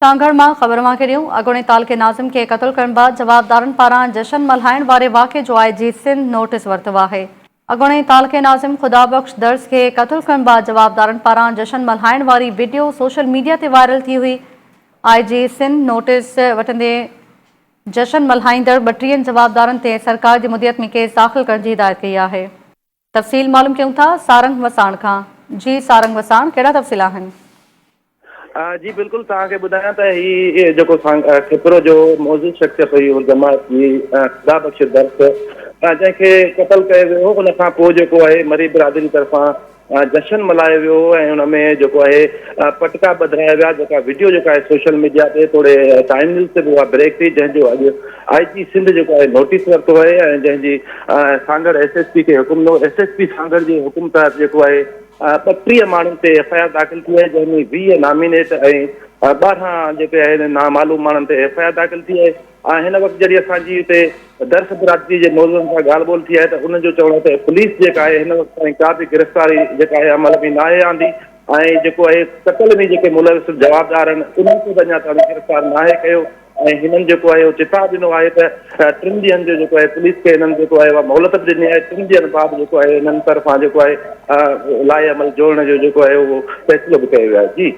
سانگهڙ مان خبر اوهان کي ڏيون، اڳوڻي تعلقي ناظم کي قتل ڪرڻ بعد جوابدارن پاران جشن ملهائڻ واري واقعي جو آء جي سنڌ نوٽيس ورتو آهي. اڳوڻي تعلقي ناظم خدا بخش درس کي قتل ڪرڻ بعد جوابدارن پاران جشن ملهائڻ واري وڊيو سوشل ميڊيا تي وائرل ٿي هئي. آء جي سنڌ نوٽيس وٺندي جشن ملهائيندڙ ٻٽيهن جوابدارن تي سرڪار جي مديت ۾ ڪيس داخل ڪرڻ جي هدايت ڪئي آهي. تفصيل معلوم ڪيون ٿا سارنگ وساڻ کان. جي سارنگ وساڻ ڪهڙا تفصيل آهن؟ جي بلڪل توهان کي ٻڌايان ته هي جيڪو کپرو جو معزز شخصيت هئي حر جماعت جي خدا بخش درس جنهن کي قتل ڪيو ويو هو ان کان پوء جيڪو آهي مري برادري طرفان جشن ملهايو ويو هو ۽ ان ۾ جيڪو آهي پٽڪا ٻڌرايا ويا جيڪا وڊيو جيڪا آهي سوشل ميڊيا تي توڙي ٽائيم نيوز تي به اها بريڪ ٿي جنهن جو اڄ آء جي سنڌ جيڪو آهي نوٽيس ورتو آهي ۽ جنهن جي سانگهڙ ايس ايس پي کي حڪم ڏنو ايس ايس پي سانگهڙ جي حڪم تحت جيڪو آهي 32 ماڻهن تي ايف I R داخل ٿي آهي جنهن ۾ 20 نامينيٽ ۽ 12 جيڪي آهن نامعلوم ماڻهن تي ايف I R داخل ٿي آهي ۽ هن وقت جڏهن اسان جي اتي درس برادري جي موضوعن سان ڳالهه ٻولهه ٿي آهي ته انهن جو چوڻ آهي ته پوليس جيڪا آهي هن وقت تائين ڪا به گرفتاري جيڪا آهي عمل ۾ ناهي آندي ۽ جيڪو آهي قتل ۾ جيڪي ملوث جوابدار آهن انهن کي به اڃا تائين گرفتار ناهي ڪيو ۽ هنن جيڪو آهي اهو چتاء ڏنو آهي ته ٽن ڏينهن جو جيڪو آهي پوليس کي هنن جيڪو آهي اها مهلت به ڏني آهي ٽن ڏينهن بعد جيڪو آهي هنن طرفان جيڪو آهي لاء عمل جوڙڻ جو جيڪو آهي اهو فيصلو به ڪيو ويو آهي جي.